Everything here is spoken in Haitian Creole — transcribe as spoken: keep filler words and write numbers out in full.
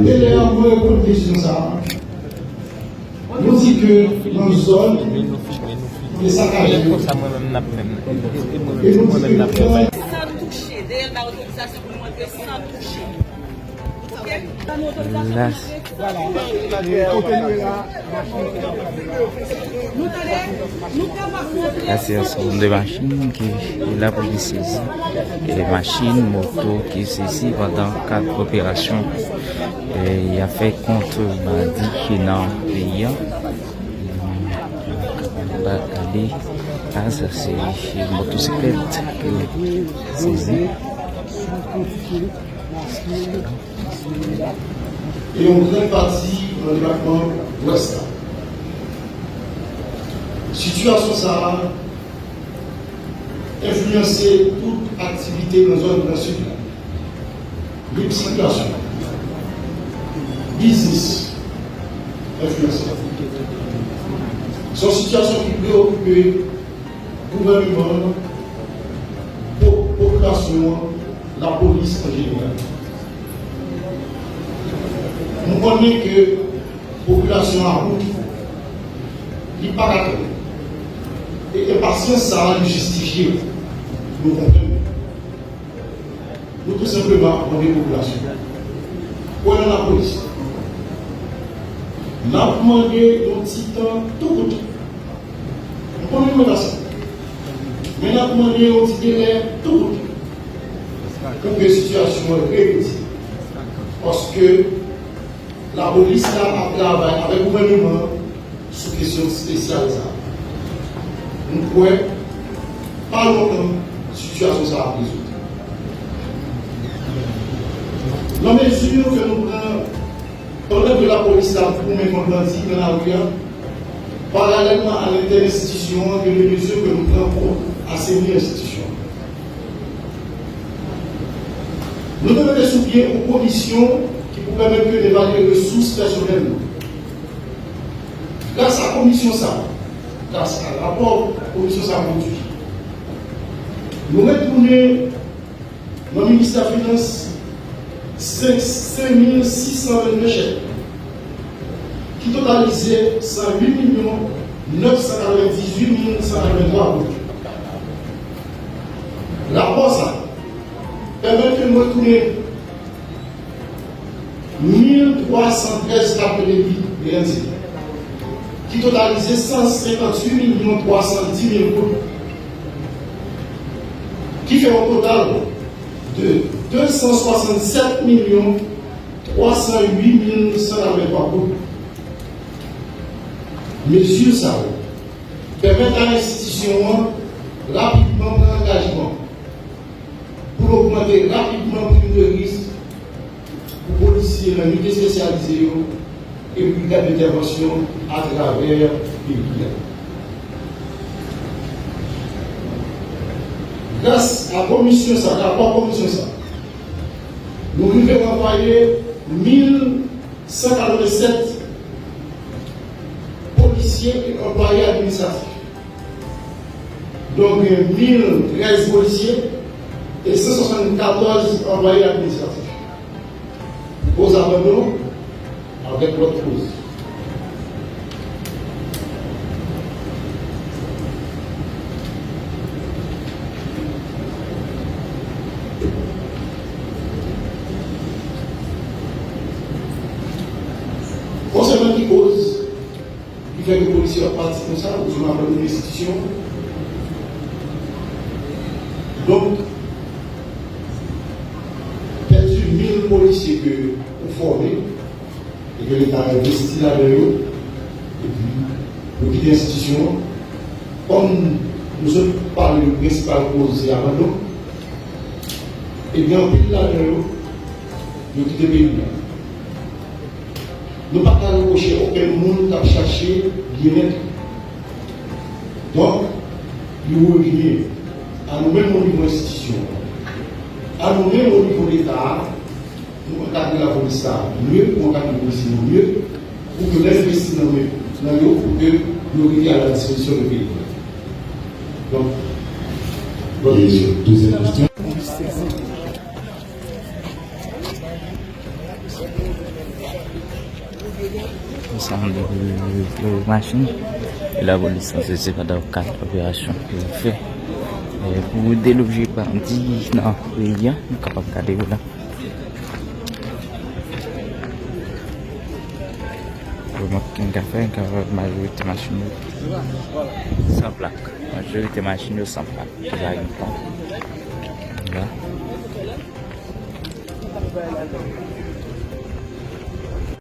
Telè an mwen reponn kesyon sa a. Nou di ke nan zòn ki te sakaje yo, e nou di ke san touche, dèyè l ba otorizasyon pou nou antre san touche. Oke? Ba nou otorizasyon pou nou antre san touche. Nou tande? Nou kapab antre. Sa se yon seri de machin ki la pou li sezi. E machin, moto ki sezi pandan kad operasyon, e, y ap fè kont bandi ki nan peyi a. Ba, gade, la, sa se motosiklèt ki sezi. E yon grenn pati nan depatman Lwès la. Sitiyasyon sa a enfliyanse tout aktivite nan zòn Gran Sid la. Lib sikilasyon, biznis enfliyanse. Se yon sitiyasyon ki preokipe gouvènman an, po-, popilasyon an, lapolis an jeneral. Nou konnen ke popilasyon an about, li pa ka tann. E enpasyans sa a, li jistifye. Nou konprann. Nou tou senpleman ap mande popilasyon, kwè nan lapolis. N ap mande yon ti tan tou kout. Nou konnen nou pase. Men n ap mande yon ti delè tou kout pou ke sitiyasyon an remedye. Paske lapolis la ap travay avèk gouvènman an sou kesyon espesyal sa a. Nou kwè, pa lontan, sitiyasyon sa a ap rezoud. Nan mezi ke nou pran, pandan ke lapolis la ap goumen kont bandi nan lari a, paralèlman a lentènenstitisyon an, gen de mezi ke nou pran pou aseni enstitisyon an. Nou te mete sou pye yon komisyon ki pou pèmèt ke n evalye resous pèsonèl nou. Gras a komisyon sa a, gras a rapò komisyon sa a pwodui, nou retounen nan ministè finans senk, senk mil sis san vennde chèk, ki totalize san uit milyon nèf san katrevendizuit mil san katrevenntwa goud. Rapò sa a pèmèt ke nou retounen mil twa san trèz kat de debi, ki totalize san senkantuit milyon twa san di mil goud, ki fè yon total de de san swasannsèt milyon twa san uit mil san katrevenntwa goud. Mezi sa yo pèmèt a enstitisyon an rapidman pran angajman pou l ogmante rapidman prim de risk pou polisye nan inite espesyalize yo e brigad entèvansyon atravè peyi a. Gras a komisyon sa, rapò komisyon sa, nou rive ranvwaye mil san katrevennsèt polisye e anplwaye administratif. Donk, gen mil trèz polisye e san swasannkatòz anplwaye administratif. Koz abandon avèk lòt koz. Konsènan ki koz ki fè ke polisye ap pati konsa, ou di m ap nan enstitisyon. Donk, pèdi mil polisye ke ou fòme e ke Leta envesti ladan yo, epi yo kite enstitisyon an. Kòm nou sot pale de prensipal koz se abandon, ebyen, anpil ladan yo, yo kite peyi a. Nou pa ka repwoche okenn moun k ap chache byennèt li. Donk, li revyen a nou menm o nivo enstitisyon an, a nou menm o nivo Leta a, pou ankadre lapolis la mye, pou ankadre polisye yo mye, pou ke lè yo envesti nan men, nan yo, pou ke yo rive a la dispozisyon de peyi a. Donk, bon, e dezyèm kesyon. Bon, e dezyèm kesyon. Ansanm de machin. E lapolis lan sezi pandan kat operasyon ke yo fè. E pou deloje bandi nan peyi a, nou kapab gade yo la. Remake n ka fè, n ka wè majorite machin yo san plak. Majorite machin yo san plak. Ki pa gen tan. La.